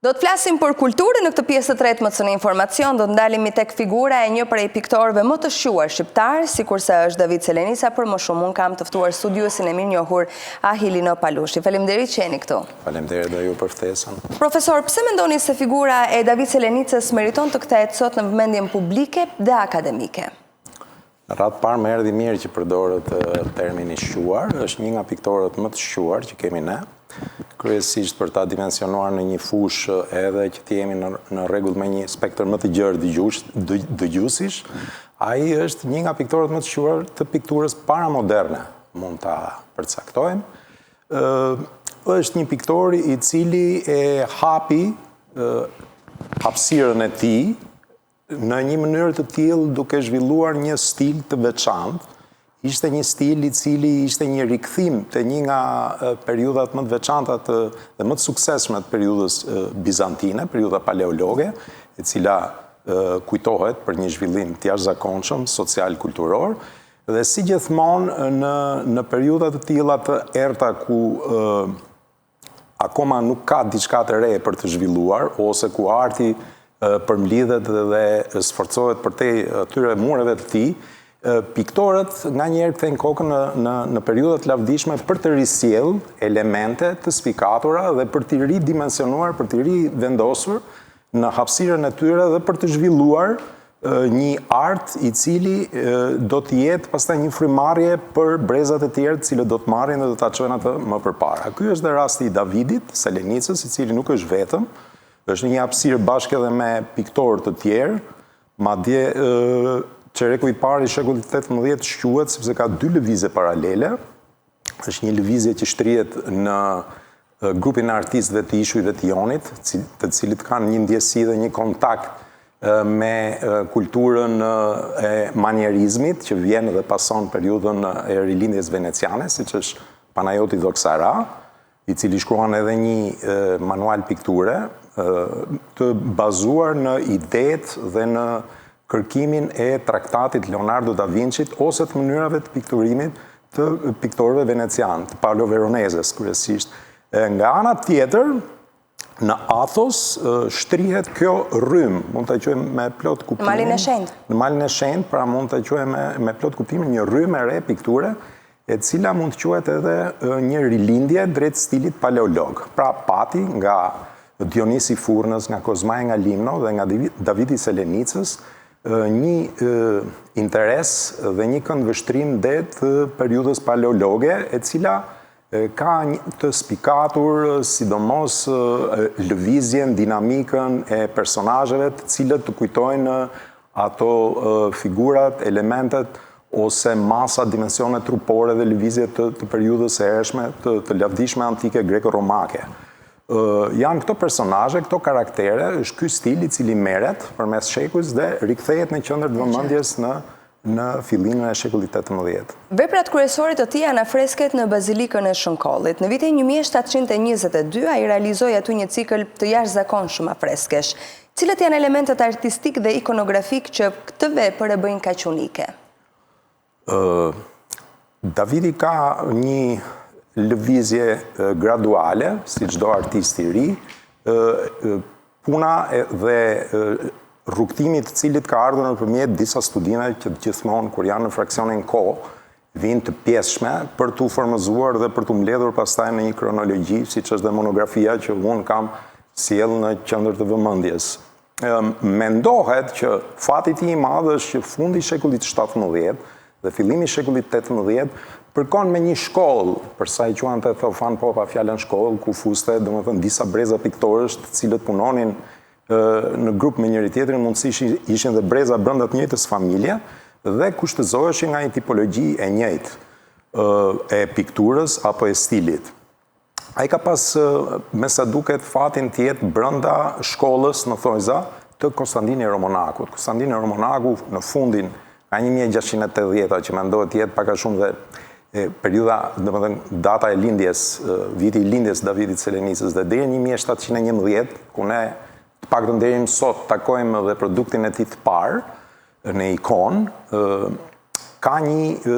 Do të flasim për kulturën në këtë pjesë të tretë MCN Informacion, do të ndalemi tek figura e një prej piktorëve më të shquar shqiptar, sikurse është David Selenica, për më shumë unë kam të ftuar studiuesin e mirënjohur Ahilino Palushi. Faleminderit që jeni këtu. Faleminderit dhe ju për ftesën. Profesor, pse mendoni se figura e David Selenicës meriton të kthehet sot në vëmendjen publike dhe akademike? Në radhë të parë më erdhi mirë që përdorët termin i shquar, është një nga piktorët më të shquar që kemi ne, kryesisht për ta dimensionuar në një fushë edhe që të jemi në, në rregull me një spektër më të gjerë dëgjush, dëgjuesish, ai është një nga piktorët më të shquar të pikturës paramoderne, mund ta përcaktojmë. Ë është një piktor i cili e hapi hapësirën e tij Në një mënyrë të tillë duke zhvilluar një stil të veçantë, ishte një stil i cili ishte një rikthim te një nga periudhat më të veçanta të dhe më të suksesshme të periudhës bizantine, periudha paleologe, e cila kujtohet për një zhvillim të jashtëzakonshëm social-kulturor dhe si gjithmonë në në periudha të tilla të errëta ku akoma nuk ka diçka të re për të zhvilluar, ose ku arti përmblidhet dhe sforcohet përtej atyre mureve të tij, piktorët nganjëherë kthejnë kokën në, në, në periudha të lavdishme për të risjellë elemente të spikatura dhe për t'i ridimensionuar, për t'i rivendosur në hapësirën e tyre dhe për të zhvilluar një art i cili do të jetë pastaj një frymëmarrje për brezat e tjerë të cilët do të marrin dhe do ta çojnë atë më përpara. Ky është dhe rasti i Davidit Selenicës, i cili nuk është vetëm, është në një hapësirë bashkë edhe me piktorë të tjerë, madje çereku i parë i shekullit 18 shquhet sepse ka dy lëvizje paralele. Është një lëvizje që shtrihet në grupin e artistëve të ishujve të Jonit, të cilët kanë një ndjesi dhe një kontakt me kulturën e manierizmit që vjen dhe pason periudhën e rilindjes veneciane, siç është Panajoti Doksara, i cili shkruan edhe një manual pikture të bazuar në idetë dhe në kërkimin e traktatit Leonardo da Vincit ose të mënyrave të pikturimit të piktorëve venecianë, të Paolo Veronezes kryesisht. Nga ana tjetër, në Athos shtrihet kjo rrymë, mund ta quajmë me plot kuptimin. Në Malin e Shenjtë. Në Malin e Shenjtë, pra mund ta quajmë me, me plot kuptimin një rrymë e re pikture, e cila mund të quhet edhe një rilindje drejt stilit paleolog. Pra pati nga Dionisi i Furnës, nga Kozmai nga Limno dhe nga Davidi i Selenicës, një interes dhe një këndvështrim drejt periudhës paleologe, e cila ka të spikatur sidomos lëvizjen, dinamikën e personazheve të cilët të kujtojnë ato figurat, elementet ose masa, dimensione trupore dhe lëvizje të, të periudhës së hershme të, të lavdishme antike greko-romake. Janë këto personazhe, këto karaktere, është ky stil i cili merret përmes shekujve dhe rikthehet në qendër të vëmendjes në në fillimin e shekullit 18. Veprat kryesore të tij janë afresket në Bazilikën e Shën Kollit. Në vitin 1722 ai realizoi aty një cikël të jashtëzakonshëm afreskesh. Cilët janë elementët artistikë dhe ikonografikë që këtë vepër e bëjnë kaq unike? Davidi ka një lëvizje graduale, si çdo artist i ri, puna dhe rrugëtimi të cilit ka ardhur nëpërmjet disa studimeve që gjithmonë kur janë në fraksionin kohë, vijnë të pjesshme për t'u formëzuar dhe për t'u mbledhur pastaj në një kronologji, siç është dhe monografia që unë kam sjellë në qendër të vëmendjes. Mendohet që fati i tij i madh është që fundi i shekullit 17 dhe fillimi i shekullit 18 përkon me një shkollë, për sa i quante Theofan Popa fjalën shkollë, ku fuste, domethënë, disa breza piktorësh të cilët punonin në grup me njëri-tjetrin, mundësisht ishin dhe breza brenda të njëjtës familje dhe kushtëzoheshin nga një tipologji e njëjtë e pikturës apo e stilit. Ai ka pas, me sa duket, fatin të jetë brenda shkollës në thonjëza të Konstandin Ieromonakut. Konstandin Ieromonaku në fundin nga 1680-a, që mendohet të jetë pak a shumë dhe e, periudha, domethënë data e lindjes, viti i lindjes së Davidit Selenicës dhe deri në 1711, ku ne të paktën deri më sot takojmë dhe produktin e tij të parë në ikonë, ka një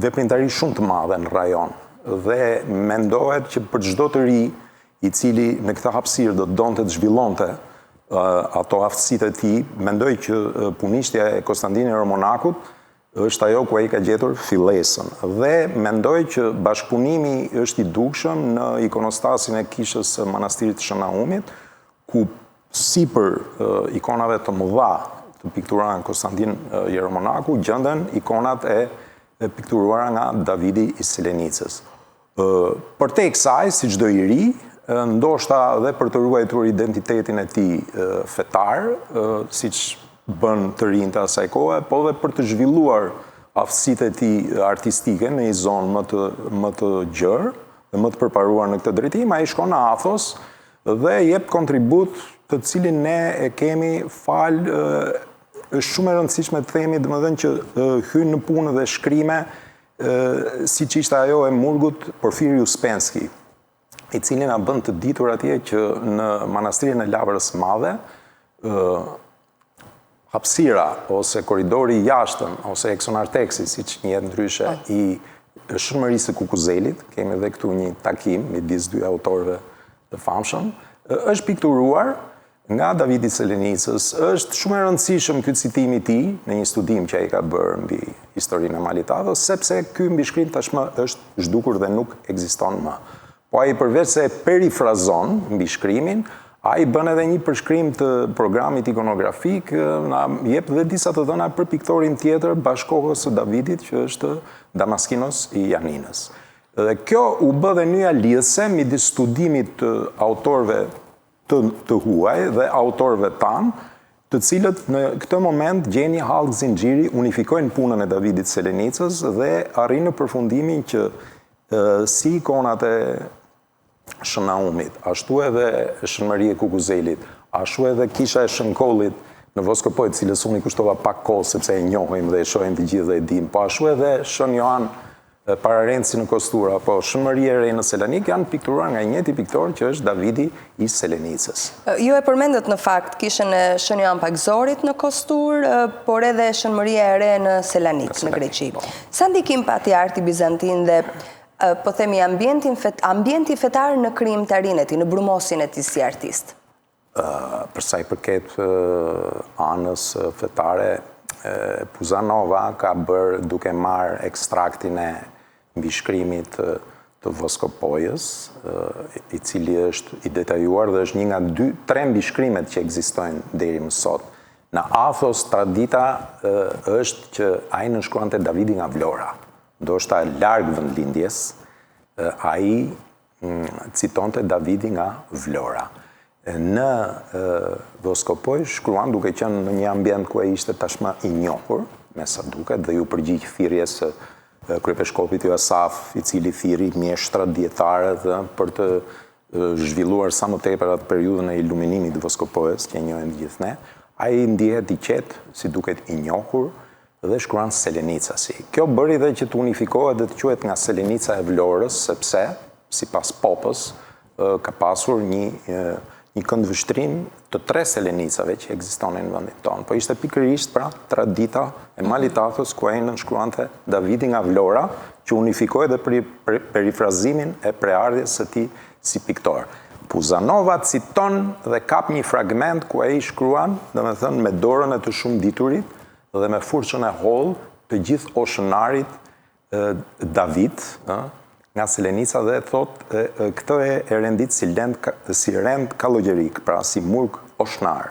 veprimtari shumë të madhe në rajon dhe mendohet që për çdo të ri. i cili në këtë hapësirë do të donte të zhvillonte ato aftësitë e tij, mendoj që punishtja e Kostandin Ieromonakut është ajo ku ai ka gjetur fillesën. Dhe mendoj që bashkëpunimi është i dukshëm në ikonostasin e kishës së Manastirit të Shën Naumit, ku sipër ikonave të mëdha të pikturuara nga Kostandin Ieromonaku gjenden ikonat e pikturuara nga Davidi i Selenicës. Përtej kësaj, si çdo i ri, ndoshta dhe për të ruajtur identitetin e tij fetar, siç bënë të rinjtë e asaj kohe, po dhe për të zhvilluar aftësitë e tij artistike në një zonë më të më të gjerë dhe më të përparuar në këtë drejtim, ai shkon në Athos dhe jep kontribut të cilin ne e kemi falë është shumë e rëndësishme të themi, domethënë që hyjnë në punë dhe shkrime siç ishte ajo e murgut Porfiri Uspenski, i cili na bën të ditur atje që në manastirin e Lavrës së Madhe, hapësira ose korridori i jashtëm ose eksonarteksi, siç njihet ndryshe, po. i Shën Mërisë së Kukuzelit, kemi dhe këtu një takim midis dy autorëve të famshëm, është pikturuar Nga Davidi i Selenicës, është shumë e rëndësishëm ky citim i tij në një studim që ai ka bërë mbi historinë e Malit Athos, sepse ky mbishkrim tashmë është zhdukur dhe nuk ekziston më. Po ai përveç se e perifrazon mbishkrimin, ai bën edhe një përshkrim të programit ikonografik, na jep dhe disa të dhëna për piktorin tjetër bashkëkohës së Davidit, që është Damaskinos i Janinës. Dhe kjo u bë dhe nyja lidhëse midis studimit të autorëve të të huaj dhe autorëve tanë, të cilët në këtë moment gjejnë një hallkë zinxhiri, unifikojnë punën e Davidit Selenicës dhe arrijnë në përfundimin që si ikonat e Shën Naumit, ashtu edhe Shën Mëri e Kukuzelit, ashtu edhe kisha e Shën Kollit në Voskopojë, të cilës unë i kushtova pak kohë sepse e njohim dhe e shohim të gjithë dhe e dimë, po ashtu edhe Shën Joan Pararendësi në Kostur apo Shën Mëri e Re në Selanik janë pikturuar nga i njëjti piktor që është Davidi i Selenicës. Ju e përmendët në fakt kishën e Shën Joan Pagëzorit në Kostur, por edhe Shën Mëria e Re në Selanik, në Greqi. Po. Sa ndikim pati arti bizantin dhe po themi ambienti fetar në krijimtarinë e tij, në brumosjen e tij si artist? Për sa i përket anës fetare, Puzanova ka bërë duke marrë ekstraktin e mbishkrimit të Voskopojës, i cili është i detajuar dhe është një nga dy, tre mbishkrimet që ekzistojnë deri më sot. Në Athos tradita është që ai nënshkruante Davidi nga Vlora, ndoshta larg vendlindjes, ai citonte Davidi nga Vlora. Në Voskopojë shkruan duke qenë në një ambient ku ai ishte tashmë i njohur, me sa duket, dhe iu përgjigj thirrjes së kryepeshkopit Joasaf, i cili thirri mjeshtrat, dijetarët për të zhvilluar sa më tepër atë periudhën e iluminimit të Voskopojës, që e njohim të gjithë ne. Ai ndihet i qetë, si duket i njohur, dhe shkruan Selenicasi. Kjo bëri dhe që të unifikohet dhe të quhet nga Selenica e Vlorës, sepse, sipas Popës, ka pasur një një këndvështrim të tre Selenicave që ekzistonin në vendin tonë. Po ishte pikërisht pra tradita e Malit Athos ku ai nënshkruante Davidi nga Vlora, që unifikoi dhe perifrazimin e prejardhjes së tij si piktor. Puzanova citon dhe kap një fragment ku ai shkruan, domethënë me dorën e të shumëditurit, dhe me furçën e hollë të gjithë oshënarit David, ë, nga Selenica dhe thotë këtë e, e rendit si lend si rend kallogjerik, pra si murg oshnar.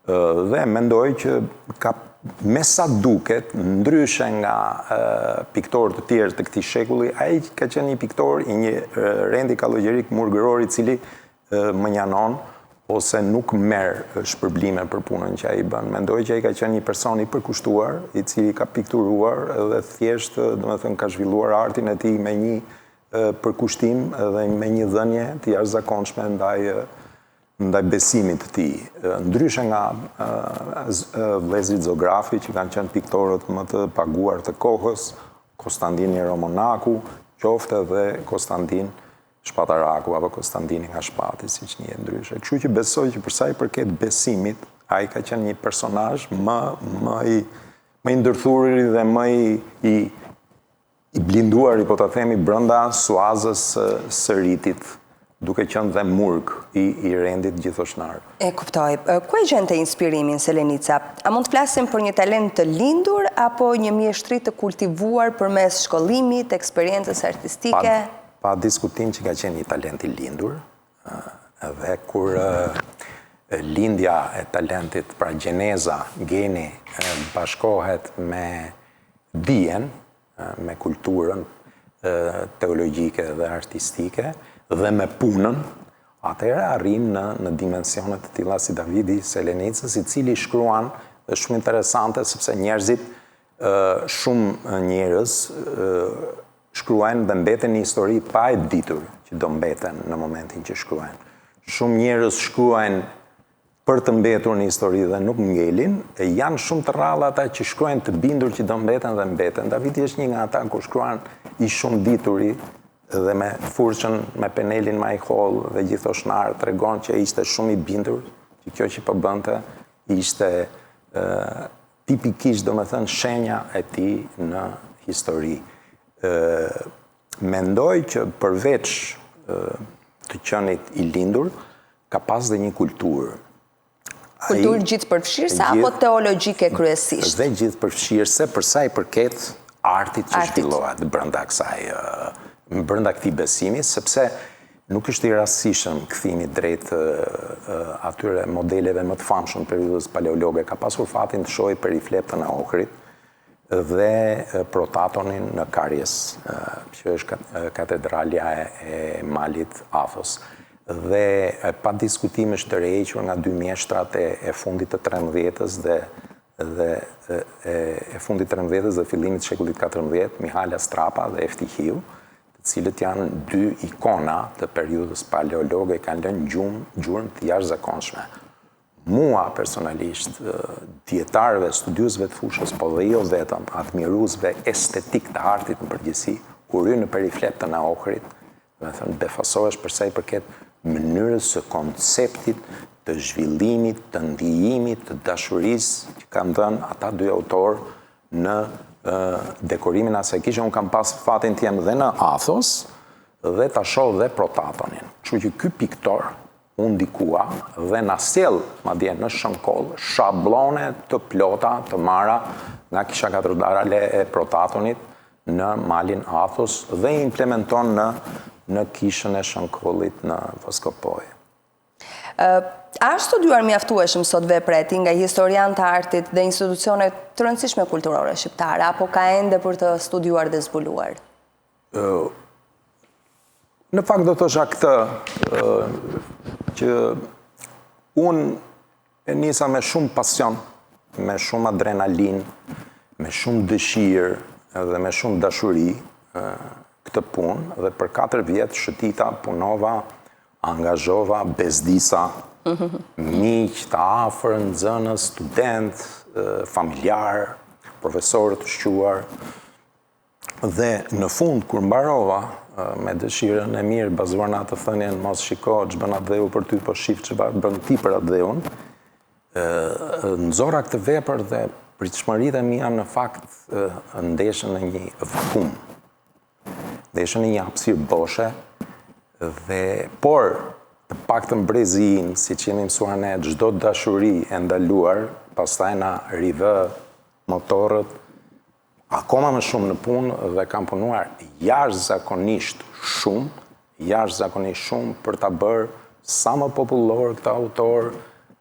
Dhe mendoj që ka me sa duket, ndryshe nga piktorë të tjerë të këtij shekulli, ai ka qenë një piktor i një rendi kallogjerik murgëror i cili mënjanon ose nuk merr shpërblime për punën që ai bën. Mendoj që ai ka qenë një person i përkushtuar, i cili ka pikturuar dhe thjesht, domethënë, ka zhvilluar artin e tij me një përkushtim dhe me një dhënie të jashtëzakonshme ndaj ndaj besimit të tij. Ndryshe nga vëllezërit Zografi që kanë qenë piktorët më të paguar të kohës, Kostandin Ieromonaku, qoftë edhe Kostandin Shpataraku apo Kostandini nga Shpati, siç njihet ndryshe. Kështu që besoj që për sa i përket besimit, ai ka qenë një personazh më më i më i ndërthururi dhe më i i i blinduari, po ta themi, brenda suazës së, së ritit. Duke qenë dhe murg i i rendit gjithoshnar. E kuptoj. Ku e gjente inspirimin Selenica? A mund të flasim për një talent të lindur apo një mjeshtri të kultivuar përmes shkollimit, eksperiencës artistike? Pa, pa diskutim që ka qenë një talent i lindur, dhe kur lindja e talentit, pra gjeneza, geni, bashkohet me dijen, me kulturën teologjike dhe artistike dhe me punën, atëherë arrin në, në dimensione të tilla si Davidi i Selenicës, i cili shkruan, dhe shumë interesante, sepse njerëzit, shumë njerëz, shkruajnë dhe mbeten në histori pa e ditur që do mbeten në momentin që shkruajnë. Shumë njerëz shkruajnë për të mbetur në histori dhe nuk ngelin, e janë shumë të rrallë ata që shkruajnë të bindur që do mbeten dhe mbeten. Davidi është një nga ata ku shkruan i shumëdituri dhe me furçën, me penelin ma i hollë dhe gjithoshnar tregon që ishte shumë i bindur që kjo që po bënte ishte ë tipikisht domethënë shenja e tij në histori. Ë mendoj që përveç të qenit i lindur, Ka pas dhe një kulturë. Kulturë gjithëpërfshirëse apo teologjike kryesisht? Dhe gjithëpërfshirëse për sa i përket artit që zhvillohet brenda kësaj, brenda këtij besimi, sepse nuk është i rastësishëm kthimi drejt atyre modeleve më të famshëm të periudhës paleologe. Ka pasur fatin të shohë perifleptën e Ohrit, dhe Protatonin në Karyes, që është katedralja e Malit Athos. Dhe pa diskutim është tërhequr nga dy mjeshtrat e fundit të 13-ës dhe dhe e fundit të 13-ës dhe fillimit të shekullit 14, Mihail Astrapa dhe Eftihiu, të cilët janë dy ikona të periudhës paleologe, kanë lënë gjumë, gjurmë të jashtëzakonshme. Mua personalisht, dijetarëve, studiuesve të fushës, po dhe jo vetëm, admiruesve estetikë të artit në përgjithësi, kur hyn në perifleptën e Ohrit, domethënë befasohesh për sa i përket mënyrës së konceptit të zhvillimit, të ndijimit, të dashurisë që kanë dhënë ata dy autorë në dekorimin e asaj kishe. Unë kam pas fatin të jem dhe në Athos dhe ta shoh dhe Protatonin. Kështu që ky piktor u ndikua dhe na sjell madje në Shënkoll shabllone të plota të marra nga kisha katedrale e Protatonit në malin Athos dhe i implementon në në kishën e Shënkollit në Voskopojë. A është studiuar mjaftueshëm sot vepra e tij nga historianë të artit dhe institucione të rëndësishme kulturore shqiptare, apo ka ende për të studiuar dhe zbuluar? Në fakt do thosha këtë, që unë e nisa me shumë pasion, me shumë adrenalinë, me shumë dëshirë dhe me shumë dashuri këtë punë dhe për 4 vjet shëtita, punova, angazhova, bezdisa, miq të afër, nxënës, studentë, familjarë, profesorë të shquar, Dhe në fund, kur mbarova, me dëshirën e mirë, bazuar në atë thënien, mos shiko ç'bën atdheu për ty, po shif çfarë bën ti për atdheun, nxora këtë vepër dhe pritshmëritë e mia në fakt ndeshën në një vakum. Ndeshën në një hapësirë boshe dhe por të paktën brezi im, siç jemi mësuar ne, çdo dashuri e ndaluar, pastaj na rivë motorët Akoma më shumë në punë dhe kam punuar jashtëzakonisht shumë, jashtëzakonisht shumë për ta bërë sa më popullor këtë autor,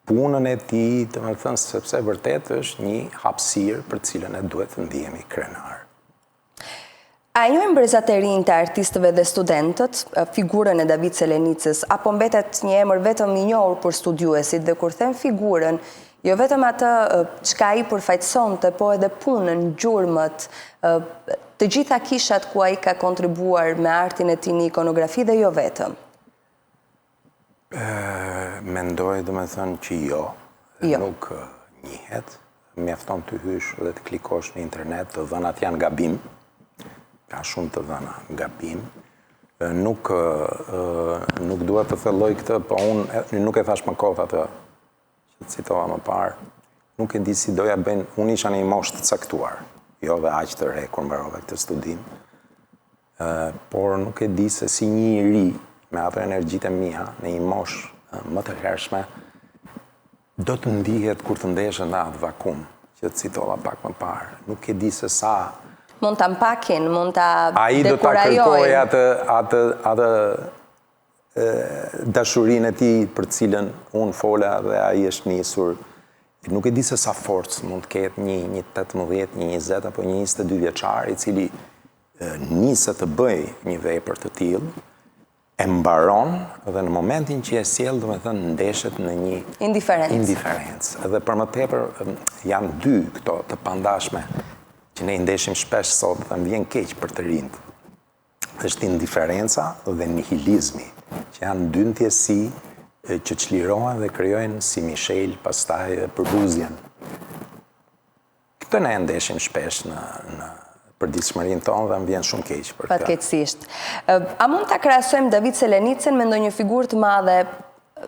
punën e tij, domethënë sepse vërtet është një hapësirë për të cilën ne duhet të ndihemi krenarë. A e njohin brezat e rinj të artistëve dhe studentët figurën e David Selenicës apo mbetet një emër vetëm i njohur për studiuesit dhe kur them figurën, Jo vetëm atë çka ai përfaqësonte, po edhe punën, gjurmët, të gjitha kishat ku ai ka kontribuar me artin e tij në ikonografi dhe jo vetëm. Mendoj domethënë që jo, jo. nuk njihet, mjafton të hysh dhe të klikosh në internet, të dhënat janë gabim, ka shumë të dhëna gabim, nuk, nuk dua të thelloj këtë, po unë nuk e thashë më kot atë që citova më parë, nuk e di si do ia bëjnë, unë isha në një moshë të caktuar, jo dhe aq të re kur mbarova këtë studim, por nuk e di se si një i ri me ato energjitë e mia në një moshë më të hershme, do të ndihet kur të ndeshet në atë vakum që citova pak më parë. Nuk e di se sa Mund ta mpakin, mund ta dekurajojnë. Ai do ta kërkojë atë atë atë dashurinë e tij për të cilën unë fola dhe ai është nisur. Nuk e di se sa forcë mund të ketë një një 18, një 20 apo një 22 vjeçar i cili niset të bëjë një vepër të tillë, e mbaron dhe në momentin që e sjell, domethënë ndeshet në një indiferencë. Indiferencë. Dhe për më tepër janë dy këto të pandashme që ne i ndeshim shpesh sot dhe më vjen keq për të rinjtë. Është indiferenca dhe nihilizmi, që janë dy ndjesi që çlirohen dhe krijojnë si mishelë pastaj përbuzjen. Këtë ne e ndeshim shpesh në në përditshmërinë tonë dhe më vjen shumë keq për këtë. Fatkeqësisht. A mund ta krahasojmë David Selenicën me ndonjë figurë të madhe?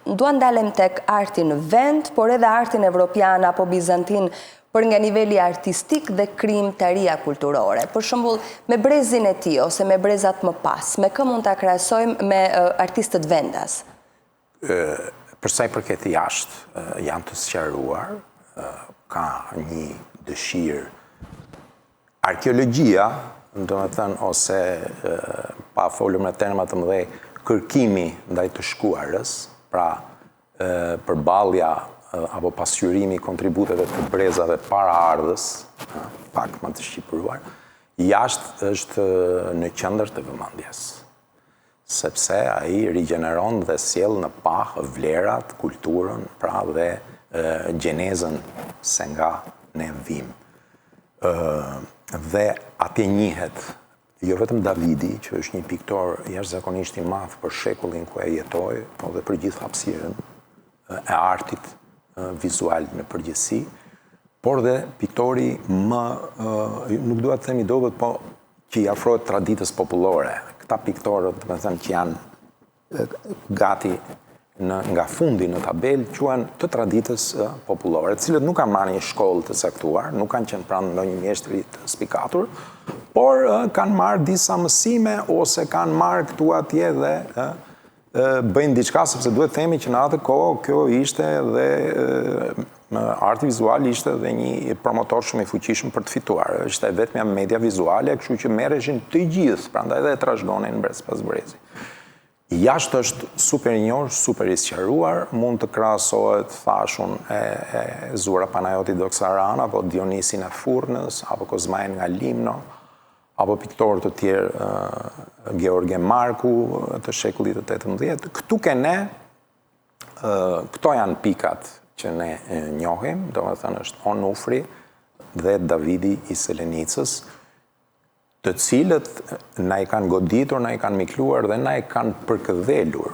Dua ndalem tek arti në vend, por edhe artin evropian apo bizantin për nga niveli artistik dhe krijimtaria kulturore. Për shembull, me brezin e tij ose me brezat më pas, me kë mund ta krahasojmë me artistët vendas? Për sa i përket jashtë, janë të sqaruar, ka një dëshirë. Arkeologjia, domethënë, ose pa folur me terma të mëdhenj, kërkimi ndaj të shkuarës, pra përballja apo pasqyrimi i kontributeve të brezave paraardhës, pak më të shqipëruar, jashtë është në qendër të vëmendjes. Sepse ai rigjeneron dhe sjell në pah vlerat, kulturën, pra dhe gjenezën se nga ne vijmë. Dhe atje njihet jo vetëm Davidi, që është një piktor jashtëzakonisht i madh për shekullin ku ai jetoi, po dhe për gjithë hapësirën e artit vizual në përgjithësi, por dhe piktori më, nuk dua të them i dobët, po që i afrohet traditës popullore. Këta piktorët, domethënë, që janë gati në, nga fundi në tabelë, quhen të traditës popullore, të cilët nuk kanë marrë një shkollë të caktuar, nuk kanë qenë pranë ndonjë mjeshtri të spikatur, por kanë marrë disa mësime ose kanë marrë këtu atje dhe bëjnë diçka sepse duhet të themi që në atë kohë kjo ishte dhe arti vizual ishte dhe një promotor shumë i fuqishëm për të fituar. Ishte e vetmja media vizuale, kështu që merreshin të gjithë, prandaj dhe e trashëgonin brez pas brezi. Jashtë është super i njohur, super i sqaruar, mund të krahasohet thashë unë e, e Zura Panajoti Doksarana apo Dionisin e Furnës apo Kozmain nga Limno, apo piktorë të tjerë George Marku të shekullit të 18. Këtu ke ne, këto janë pikat që ne njohim, domethënë është Onufri dhe Davidi i Selenicës, të cilët na i kanë goditur, na i kanë mikluar dhe na i kanë përkëdhelur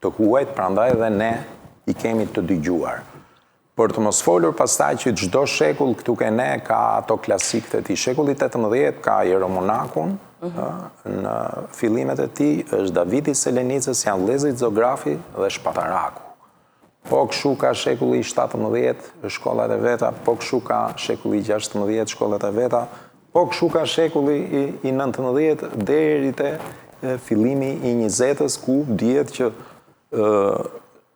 të huajt, prandaj dhe ne i kemi të dëgjuar. Për të mos folur pastaj që çdo shekull këtu ke ne ka ato klasikët e tij. Shekulli 18 ka Jeromonakun, mhm. në fillimet e tij është Davidi i Selenicës, janë vëllezërit Zografi dhe Shpataraku. Po kështu ka shekulli 17 shkollat e veta, po kështu ka shekulli 16 shkollat e veta, po kështu ka shekulli i, i 19 deri te fillimi i 20-ës ku dihet që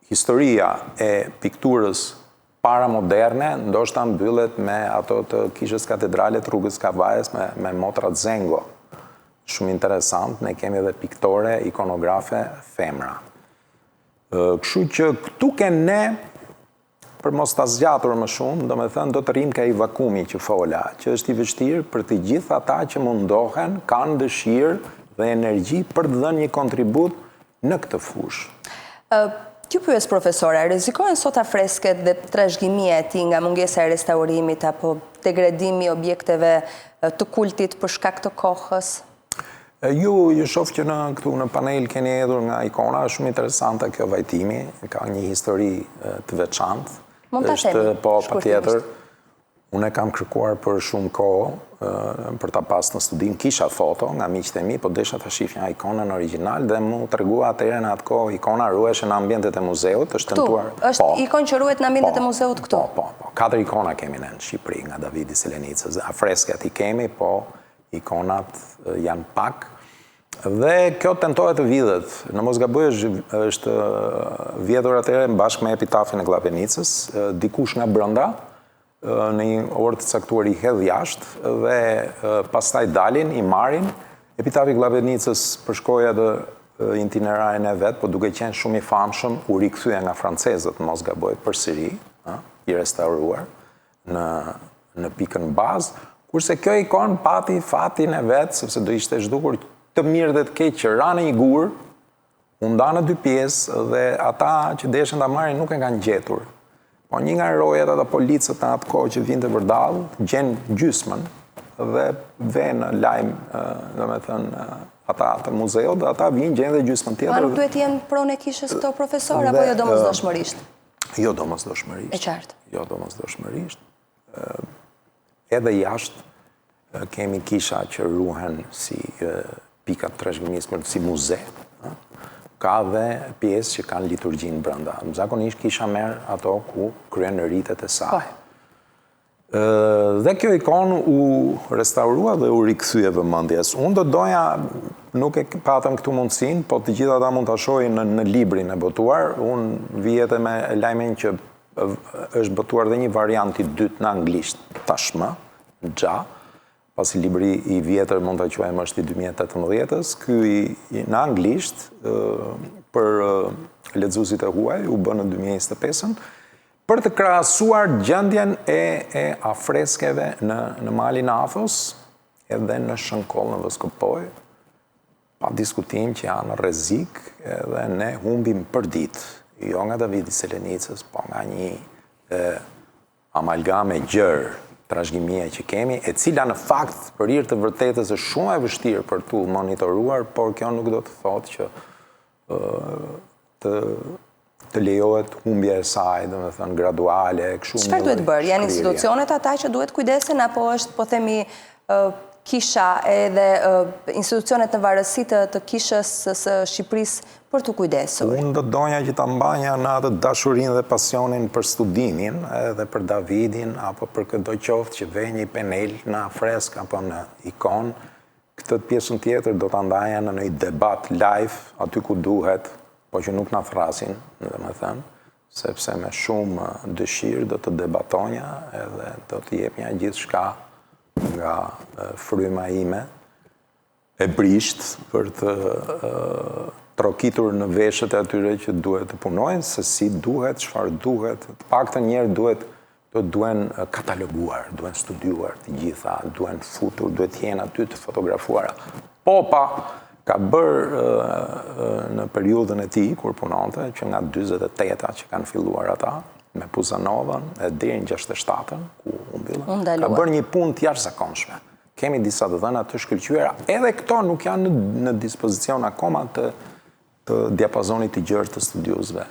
Historia e pikturës paramoderne ndoshta mbyllet me ato të Kishës Katedrale të Rrugës Kavajës me me motrat Zengo. Shumë interesant, ne kemi edhe piktore, ikonografe femra. Kështu që këtu ke ne Për mos ta zgjatur më shumë, domethënë do të rrimë ke ai vakumi që fola, që është i vështirë për të gjithë ata që mundohen, kanë dëshirë dhe energji për të dhënë një kontribut në këtë fushë. T'ju pyes profesor, a rrezikohen sot afresket dhe trashëgimia e tij nga mungesa e restaurimit apo degradimi i objekteve të kultit për shkak të kohës? Ju, ju shof që në këtu në panel keni hedhur nga ikona, është shumë interesante kjo vajtimi, ka një histori të veçantë. Mund ta themi, po, patjetër. Unë e kam kërkuar për shumë kohë për ta pas në studim, kisha foto nga miqtë e mi, po desha ta shifja ikonën origjinal dhe m'u tregua atëherë në atë kohë ikona ruheshe në ambientet e muzeut, është tentuar. Është po, ikonë që ruhet në ambientet po, e muzeut këtu. Po, po, po. Katër ikona kemi ne në Shqipëri nga Davidi Selenicës. Afresket i kemi, po ikonat janë pak. Dhe kjo tentohet të vidhet. Në mos gaboj është, është vjedhur atëherë bashkë me epitafin e Gllavenicës, dikush nga brenda në një orë të caktuar i hedh jashtë dhe pastaj dalin, i marrin. Epitafi i Gllavenicës përshkoi atë itinerarin e vet, po duke qenë shumë i famshëm, u rikthye nga francezët, në mos gaboj, përsëri, ë, i restauruar në në pikën bazë, kurse kjo ikonë pati fatin e vet, sepse do ishte zhdukur të mirë dhe të keq që ra në një gur, U nda në dy pjesë dhe ata që deshën ta marrin nuk e kanë gjetur. Po një nga rojet ata policët në atë kohë që vinte vërdallë, gjen gjysmën dhe vë në lajm, domethënë, ata të muzeut dhe ata vijnë gjejnë dhe gjysmën tjetër. Po nuk duhet të jenë pronë e kishës këto profesor apo jo domosdoshmërisht? Jo domosdoshmërisht. E qartë. Jo domosdoshmërisht. Edhe jashtë kemi kisha që ruhen si pika të trashëgimisë për si muze. Ka dhe pjesë që kanë liturgjinë brenda. Zakonisht kisha merr ato ku kryen ritet e saj. Po. Dhe kjo ikonë u restaurua dhe u rikthye vëmendjes. Unë do doja, nuk e patëm këtu mundësinë, po të gjithë ata mund ta shohin në, në librin e botuar. Unë vij edhe me lajmin që Është botuar dhe një variant i dytë në anglisht tashmë, xha, pasi libri i vjetër mund ta quajmë është i 2018-ës, ky i, në anglisht për lexuesit e huaj u bë në 2025-ën për të krahasuar gjendjen e e afreskeve në në malin Athos edhe në Shënkoll në Voskopojë. Pa diskutim që janë në rrezik edhe ne humbim përditë, jo nga Davidi i Selenicës, po nga një e, amalgamë e gjerë trashëgimie që kemi, e cila në fakt për hir të vërtetës është shumë e vështirë për t'u monitoruar, por kjo nuk do të thotë që të të lejohet humbja e saj, domethënë graduale, kështu. Çfarë duhet bërë? Janë institucionet ata që duhet kujdesen apo është po themi kisha edhe institucionet në varësi të, të kishës së Shqipërisë për t'u kujdesur? Unë do doja që ta mbaja në atë dashurinë dhe pasionin për studimin, edhe për Davidin apo për këdo qoftë që vë një penel në afresk apo në ikonë, Këtë pjesën tjetër do ta ndaja në një debat live, aty ku duhet, po që nuk na thërrasin, domethënë, sepse me shumë dëshirë do të debatonja edhe do të jepnja gjithçka nga fryma ime e brishtë për të trokitur në veshët e atyre që duhet të punojnë, se si duhet, çfarë duhet, të paktën njëherë duhet Do duhen kataloguar, duhen studiuar të gjitha, duhen futur, duhet të jenë aty të fotografuara. Popa ka bërë në periudhën e tij kur punonte, që nga 48-a që kanë filluar ata me Puzanovën e deri në 67-ën ku u mbyllën, ka bërë një punë të jashtëzakonshme. Kemi disa të dhëna të shkëlqyera, edhe këto nuk janë në dispozicion akoma të të diapazonit të gjerë të studiuesve.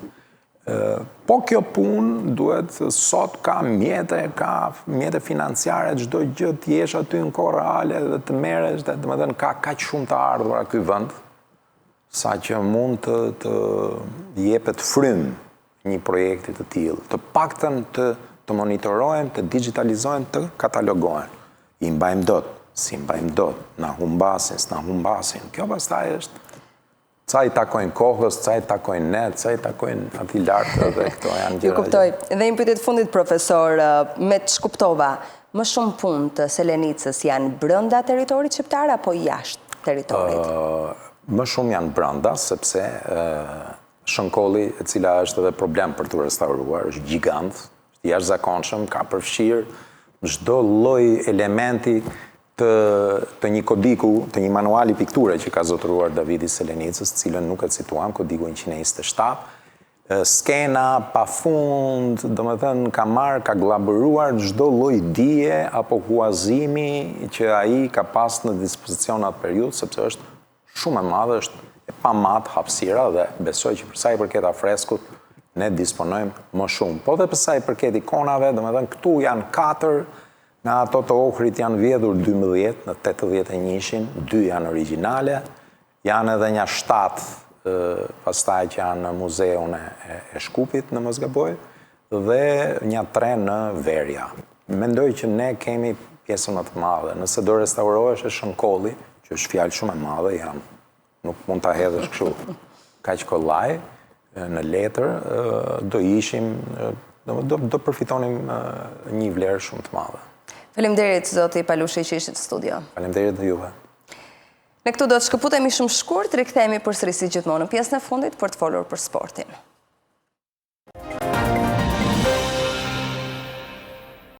Po kjo punë duhet sot ka mjete, ka mjete financiare, çdo gjë të jesh aty në kohë reale dhe të merresh dhe domethënë ka kaq shumë të ardhura ky vend, sa që mund të, të jepet frymë një projekti të tillë, të paktën të të monitorohen, të digjitalizohen, të katalogohen. I mbajmë dot, s'i mbajmë dot, na humbasin, s'na humbasin. Kjo pastaj është Ca i takojnë kohës, ca i takojnë ne, ca i takojnë atij lart dhe këto janë gjëra. Ju kuptoj. Dhe një pyetje të fundit profesor, me ç'kuptova, më shumë punë të Selenicës janë brenda territorit shqiptar apo jashtë territorit? Më shumë janë brenda, sepse Shënkolli, e cila është edhe problem për t'u restauruar, është gjigant, është i jashtëzakonshëm, ka përfshirë çdo lloj elementi të të një kodiku, të një manuali pikture që ka zotëruar Davidi i Selenicës, të cilën nuk e cituam, kodiku 127, skena pa fund, domethënë ka marrë, ka gllabëruar çdo lloj dije apo huazimi që ai ka pas në dispozicion atë periudhë, sepse është shumë e madhe, është e pamatë hapësira dhe besoj që për sa i përket afreskut ne disponojmë më shumë. Po dhe për sa i përket ikonave, domethënë këtu janë 4 Nga ato të Ohrit janë vjedhur 12 në 81-shin, 2 janë origjinale, janë edhe nja 7 pastaj që janë në muzeun e, e Shkupit, në mos gaboj, dhe nja 3 në Veria. Mendoj që ne kemi pjesën më të madhe. Nëse do restaurohesh e Shënkolli, që është fjalë shumë e madhe, janë nuk mund ta hedhësh kështu kaq kollaj në letër, do ishim, do, do përfitonim një vlerë shumë të madhe. Faleminderit zoti Palushi që ishit në studio. Faleminderit dhe juve. Ne këtu do të shkëputemi shumë shkurt, rikthehemi përsëri si gjithmonë në pjesën e fundit për të folur për sportin.